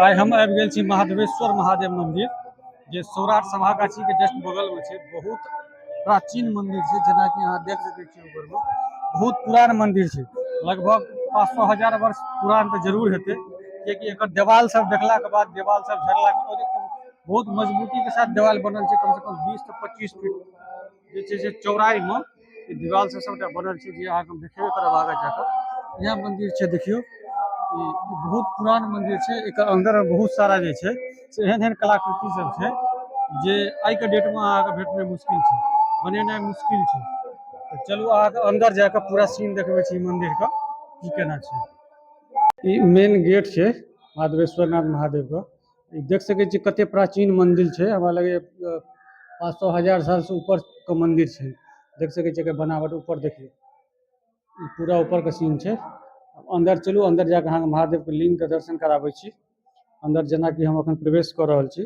आइ हम आबि गेल छी महादेवेश्वर महादेव मंदिर, जे सौराठ सभागाछी के जस्ट बगल में छै। बहुत प्राचीन मंदिर छै, जेनाकि अहाँ देख सकै छियै ऊपर में बहुत पुरान मंदिर छै। लगभग 500 हजार वर्ष पुरान तऽ जरूर हेतै, कियाकि एकर देवाल सब देखला के बाद, देवाल सब झड़ला के बाद एकदम बहुत मजबूती के साथ देवाल बनल छै। कम से कम 20 से 25 फीट जे छै से चौड़ाई में ई दीवार से सबटा बनल छै, जे अहाँके हम देखेबे करब आगाँ जाकऽ। इएह मंदिर छै, देखियौ ई बहुत पुरान मंदिर छै। एकर अंदर में बहुत सारा जे छै से एहन एहन कलाकृति सब छै जे आइ के डेट में अहाँके भेटनाइ मुश्किल छै, बनेनाइ मुश्किल छै। तऽ चलू, अहाँके अंदर जाकऽ पूरा सीन देखबै छी मंदिर के, की केना छै। ई मेन गेट छै माधवेश्वर नाथ महादेव के। ई देख सकै छियै कते प्राचीन मंदिर छै। हमरा लगैए 500 हजार साल से ऊपर के मंदिर छै। देख सकै छियै एकर बनावट। ऊपर देखियौ, ई पूरा ऊपर के सीन छै। अंदर चलू, अंदर जाके अहाँके महादेव के लिंग के दर्शन कराबै छी। अंदर जेनाकि हम अखन प्रवेश कऽ रहल छी,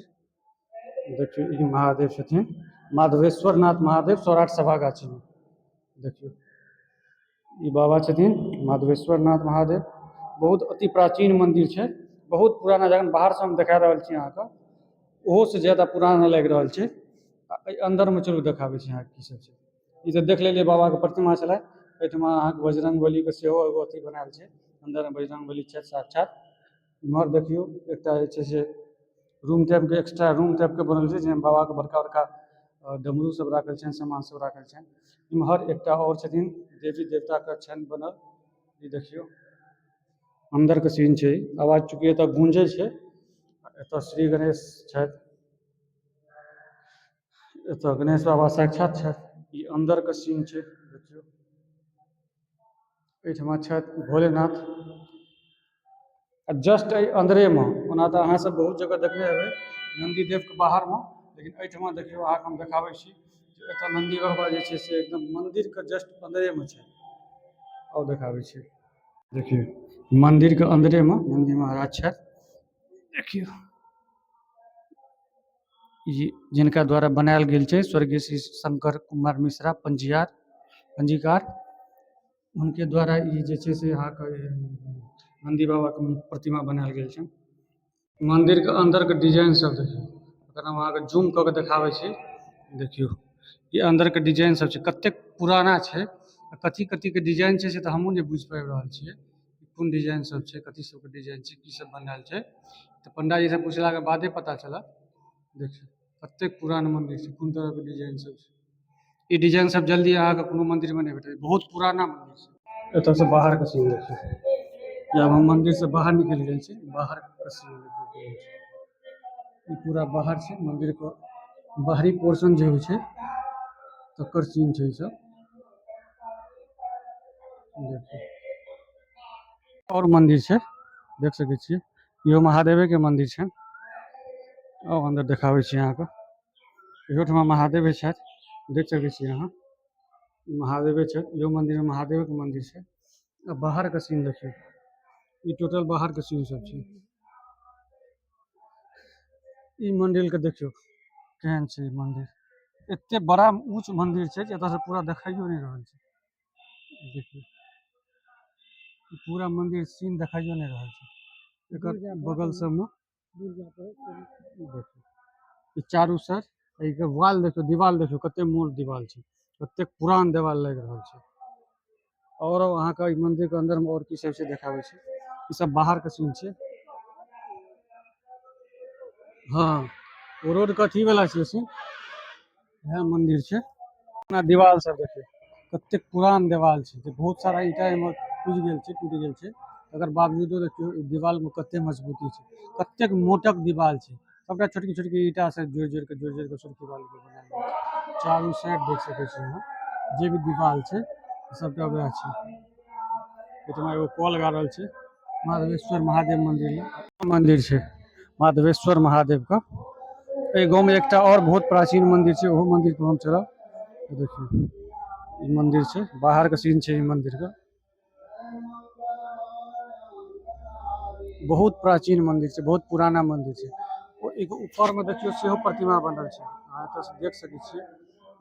देखियौ, ई महादेव छथिन, माधवेश्वर नाथ महादेव, सौराठ सभागाछी मे। देखियौ, ई बाबा छथिन माधवेश्वर नाथ महादेव। बहुत अति प्राचीन मंदिर छै, बहुत पुराना। जखन बाहर से हम देखा रहल छी अहाँके, ओहो से ज्यादा पुराना लागि रहल छै। आ एहि अंदर मे चलू, देखाबै छी अहाँके की सब छै। ई तऽ देख लेलियै, बाबाके प्रतिमा छलै। एहिठमा अहाँके बजरंग बलीके सेहो एगो अथी बनायल छै। अंदर मे बजरंग बली छथि साक्षात। इम्हर देखियौ, एकटा जे छै से रूम टाइपके, एक्स्ट्रा रूम टाइपके बनल छै, जाहिमे बाबाके बड़का बड़का डमरू सब राखल छनि, सामान सब राखल छनि। इम्हर एकटा आओर छथिन, देवी देवताके छनि बनल। ई देखियौ, अंदरके सीन छै। आवाज चूँकि एतऽ गूंजै छै। एतऽ श्री गणेश छथि, एतऽ गणेश बाबा साक्षात छथि। ई अंदरके सीन छै। देखियौ, एहिठमा छथि भोलेनाथ। आ जस्ट एहि अंदरेमे, ओना तऽ अहाँ सब बहुत जगह देखने हेबै नन्दी देवके बाहरमे, लेकिन एहिठमा देखियौ, अहाँके हम देखाबै छी जे एतऽ नन्दी बाबा जे छै से एकदम मन्दिरके जस्ट अंदरेमे छै। आओर देखाबै छी, देखियौ, मन्दिरके अंदरेमे नन्दी महाराज छथि। देखियौ, ई जिनका द्वारा बनायल गेल छै, स्वर्गीय श्री शंकर कुमार मिश्रा पंजियार पंजीकार, हुनके द्वारा ई जे छै से अहाँके नन्दी बाबाके प्रतिमा बनायल गेल छै। मन्दिरके अन्दरके डिजाइन सब देखियौ। एकर हम अहाँके जूम कऽ के देखाबै छी। देखियौ, ई अन्दरके डिजाइन सब छै, कतेक पुराना छै आ कथी कथीके डिजाइन छै से तऽ हमहूँ नहि बुझि पाबि रहल छियै। कोन डिजाइन सब छै, कथी सबके डिजाइन छै, की सब बनायल छै, तऽ पंडाजी से पुछलाके बादे पता चलत। देखियौ, कतेक पुरान मन्दिर छै, कोन तरहके डिजाइन सब छै। ई डिजाइन सब जल्दी अहाँके कोनो मन्दिरमे नहि भेटत। बहुत पुराना मन्दिर छै। एतऽसँ बाहरके सीन देखियौ। आब हम मन्दिरसँ बाहर निकलि गेल छी। बाहरके सीन देखियौ केहन छै। ई पूरा बाहर छै, मन्दिरके बाहरी पोर्शन जे होइ छै तकर सीन छै ई सब। देखियौ, आओर मन्दिर छै, देख सकै छियै, इहो महादेवेके मन्दिर छै। आउ, अन्दर देखाबै छी अहाँके। इहोठमा महादेवे छथि, देख सकै छी अहाँ, ई महादेवे छथि। इहो मन्दिरमे महादेवेके मन्दिर छै। आ बाहरके सीन देखियौ, ई टोटल बाहरके सीन सब छै। ई मन्दिरके देखियौ, केहन छै ई मन्दिर। एते बड़ा ऊँच मन्दिर छै जे एतऽसँ पूरा देखाइयो नहि रहल छै। देखियौ, ई पूरा मन्दिर सीन देखाइयो नहि रहल छै। एकर बगल सबमे देखियौ, ई चारू साइड एहिके वाल देखियौ, दीवाल देखियौ, कते मोट दीवाल छै, कतेक पुरान देवाल लागि रहल छै। आओर अहाँके ई मंदिर के अंदर में आओर की सब छै, देखाबै छै। ई सब बाहर के सीन छै। हँ, ओ रोड के अथी वाला छै सीन। इएह मंदिर छै। अपना दीवाल सब देखियौ, कतेक पुरान देवाल छै जे बहुत सारा ईंटा एहिमे टूटि गेल छै, टूटि गेल छै। तकर बावजूदो देखियौ, ई दीवाल मे कते मजबूती छै, कतेक मोटक दीवाल छै। सबटा छोटकी छोटकी ईंटा से जोड़ि जोड़ि के, जोड़ि जोड़ि के सब दीवाल के बनायल गेल छै। चारू साइड देख सकै छी अहाँ, जे भी दीवाल छै सबटा वएह छै। एहिठमा एगो कल गाड़ल छै माधवेश्वर महादेव मंदिर मे। मंदिर छै माधवेश्वर महादेव के। एहि गाँव में एकटा और बहुत प्राचीन मंदिर छै, ओहो मंदिर पर हम चलब। देखियौ, ई मंदिर छै, बाहर के सीन छै ई मंदिर के। बहुत प्राचीन मंदिर छै, बहुत पुराना मंदिर छै। ओ एगो ऊपर में देखियौ, सेहो प्रतिमा बनल छै। अहाँ एतऽ से देख सकै छियै,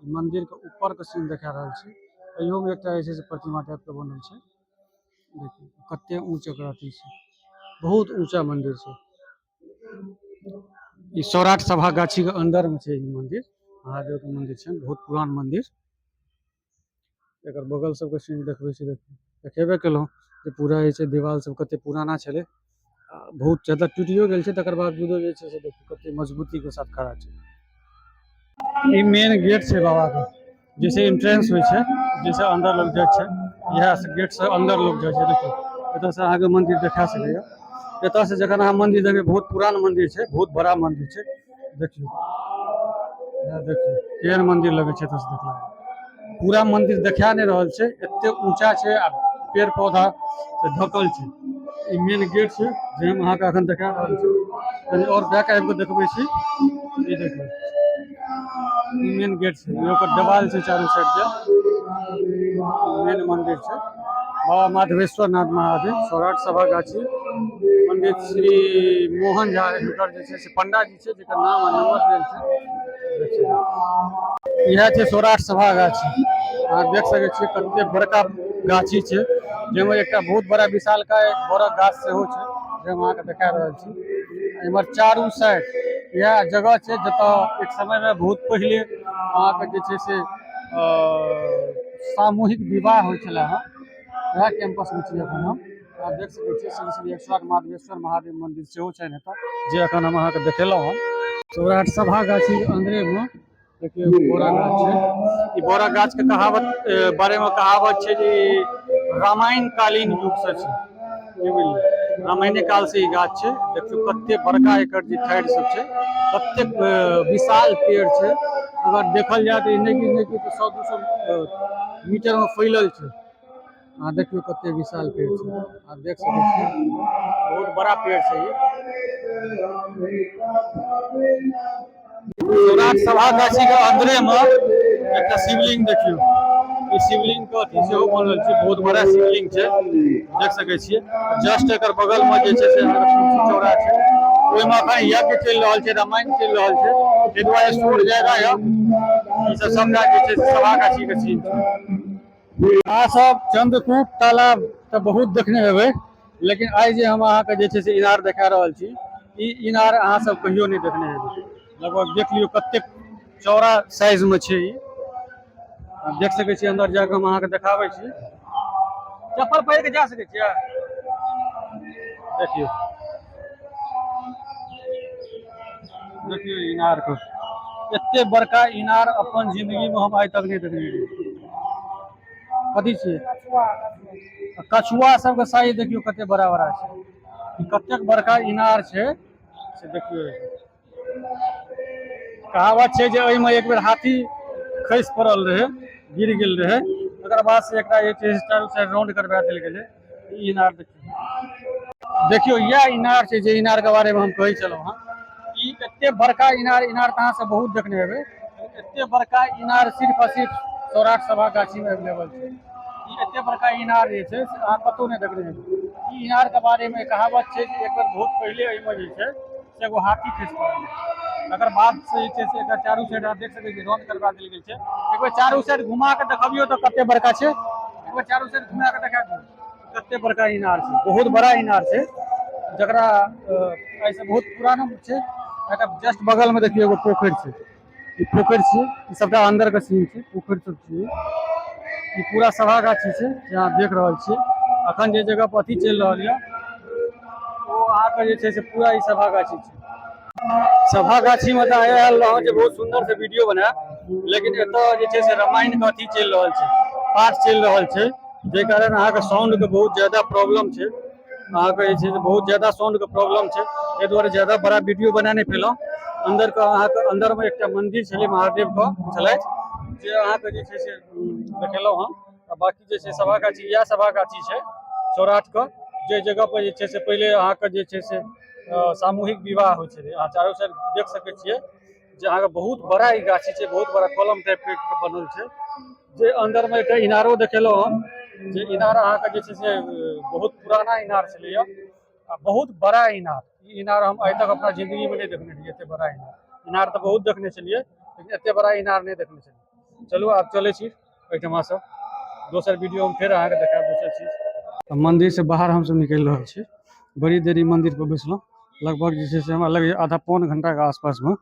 ई मंदिर के ऊपर के सीन देखा रहल छी। एहियो में एकटा जे छै से प्रतिमा टाइप के बनल छै। देखियौ, कते ऊँच एकर अथी छै, बहुत ऊँचा मंदिर छै। ई सौराठ सभा गाछी के अंदर में छै ई मंदिर, महादेव के मंदिर छै, बहुत पुरान मंदिर। एकर बगल सबके सीन देखबै छी, देखेबे केलहुँ जे पूरा जे छै दीवाल सब कते पुराना छलै, बहुत ज्यादा टूटियो गेल छै, तकर बावजूदो जे छै से देखियौ कते मजबूती के साथ खड़ा छै। ई मेन गेट छै बाबा के, जैसे एंट्रेंस होइ छै, जैसे अंदर लोग जाइ छै, इएह से गेट से अंदर लोग जाइ छै। देखियौ एतऽ से अहाँके मंदिर देखा सकैया। एतऽ से जखन अहाँ मंदिर देखबै, बहुत पुरान मंदिर छै, बहुत बड़ा मंदिर छै। देखियौ, इएह देखियौ केहन मंदिर लगै छै एतऽ से देखला। पूरा मंदिर देखा नहि रहल छै, एते ऊंचा छै आ पेड़ पौधा से ढकल छै। ई मेन गेट छै जे हम अहाँके अखन देखा रहल छी। कनि आओर बैक आबि कऽ देखबै छी। ई देखियौ, ई मेन गेट छै, ई ओकर देवाल छै चारू साइड के। मेन मंदिर छै बाबा माधवेश्वर नाथ महादेव, सौराठ सभा गाछी, पंडित श्री मोहन झा हिनकर जे छै से पंडा जी छै, जेकर नाम आ नंबर देल छै। इएह छै सौराठ सभा गाछी। अहाँ देख सकै छियै कते बड़का गाछी छै, जाहिमे एकटा बहुत बड़ा विशालकाय बड़क गाछ सेहो छै, जे हम अहाँके देखा रहल छी। एम्हर चारू साइड इएह जगह छै जतऽ एक समयमे बहुत पहिले अहाँके जे छै से सामूहिक विवाह होइ छलै हँ। इएह कैंपसमे छी एखन हम। अहाँ देख सकै छियै श्री श्री 108 माधवेश्वर महादेव मंदिर सेहो छनि एतऽ, जे एखन हम अहाँके देखेलहुँ हँ। सौराठ सभा गाछीके अन्दरेमे देखियौ एगो बोरा गाछ छै। ई बोरा गाछ के कहावत बारे में कहावत छै जे रामायण कालीन युग से छै, की बुझलियै, रामायणे काल से ई गाछ छै। देखियौ कते बड़का एकर जे ठाढ़ि सब छै, कतेक विशाल पेड़ छै। अगर देखल जाय तऽ ई नहि कि नहि कि तऽ 100-200 मीटर में फैलल छै। अहाँ देखियौ कते विशाल पेड़ छै, अहाँ देख सकै छियै बहुत बड़ा पेड़ छै ई। सौराठ सभा गाछी के अंदरे में एकटा शिवलिंग देखियौ, ई शिवलिंग के अथी सेहो बनल छै, बहुत बड़ा शिवलिंग छै, देख सकै छियै। जस्ट एकर बगल में जे छै से अहाँके तुलसी चौरा छै, ओहिमे अखन यज्ञ चलि रहल छै, रामायण चलि रहल छै, ताहि दुआरे शोर ज्यादा यऽ। ई सब सबटा जे छै से सभा गाछी के सीन छै। अहाँ सब चंद्रकूट तालाब तऽ बहुत देखने हेबै, लेकिन आइ जे हम अहाँके जे छै से इनार देखा रहल छी, ई इनार अहाँ सब कहियो नहि देखने हेबै। लगभग देख लियौ कतेक चौड़ा साइज मे छै ई, देख सकै छियै। अंदर जाके हम अहाँके देखाबै छी। चप्पल पहिर के जा सकै छियै? देखियौ, देखियौ इनार के, एते बड़का इनार अपन जिंदगी में हम आइ तक नहि देखने रहियै। कथी छियै? कछुआ सबके साइज देखियौ कते बड़ा बड़ा छै। ई कतेक बड़का इनार छै से देखियौ। कहावत छै जे एहिमे एक बेर हाथी खसि पड़ल रहै, गिर गेल रहै, तकर बाद से एकरा जे छै चारू साइड राउंड करवा देल गेलै। ई इनार देखियौ, देखियौ इएह इनार छै जे इनार के बारे में हम कहै छलहुँ हँ। ई एते बड़का इनार, इनार तऽ अहाँ सब बहुत देखने हेबै, एते बड़का इनार सिर्फ आ सिर्फ सौराठ सभा गाछी में अवेलेबल छै। ई एते बड़का इनार जे छै से अहाँ कतहु नहि देखने हेबै। ई इनार के बारे में कहावत छै जे एक बेर बहुत पहिले एहिमे जे छै से एगो हाथी खसि पड़ल, तकर बाद से जे छै से एकर चारू साइड अहाँ देख सकै छी राउंड करवा देल गेल छै। एक बेर चारू साइड घुमा के देखबियौ तऽ कते बड़का छै। एक बेर चारू साइड घुमा के देखा दियौ कते बड़का इनार छै, बहुत बड़ा इनार छै, जकरा एहिसँ बहुत पुरानो छै। एकर जस्ट बगल में देखियौ एगो पोखरि छै, ई पोखरि छै, ई सबटा अंदर के सीन छै, पोखरि सब छै। ई पूरा सभा गाछी छै जे अहाँ देख रहल छियै। अखन जे जगह पर अथी चलि रहल यऽ ओ अहाँके जे छै से पूरा ई सभा गाछी छै। सभा गाछी में तऽ आयल रहौं जे बहुत सुंदर से वीडियो बनायब, लेकिन एतऽ जे छै से रामायण के अथी चलि रहल छै, पाठ चलि रहल छै, जाहि कारण अहाँके साउंड के बहुत ज्यादा प्रॉब्लम छै। अहाँके जे छै से बहुत ज्यादा साउंड के प्रॉब्लम छै, एहि दुआरे ज्यादा बड़ा वीडियो बना नहि पेलहुँ। अंदर के अहाँके अंदर में एकटा मंदिर छलै महादेव के छलथि, जे अहाँके जे छै से देखेलहुँ हम। आ बाकी जे छै सभा गाछी, इएह सभा गाछी छै सौराठ के, जे जगह पर जे छै से पहिले अहाँके जे छै से सामूहिक विवाह होइ छलै। अहाँ चारू साइड देख सकै छियै जे अहाँके बहुत बड़ा ई गाछी छै, बहुत बड़ा कलम टाइप के बनल छै, जे अंदर में एकटा इनारो देखेलहुँ हम, जे इनार अहाँके जे छै से बहुत पुराना इनार छलैया आ बहुत बड़ा इनार। ई इनार हम आइ तक अपना जिंदगी में नहि देखने रहियै, एते बड़ा इनार। इनार तऽ बहुत देखने छलियै, लेकिन एते बड़ा इनार नहि देखने छलियै। चलू आब चलै छी एहिठमा से, दोसर वीडियो में फेर अहाँके देखायब दोसर चीज। मंदिर से बाहर हमसब निकलि रहल छी। बड़ी देरी मंदिर पर बैसलहुँ, लगभग जे छै से हमरा लगैए आधा पौन घंटाके आसपासमे।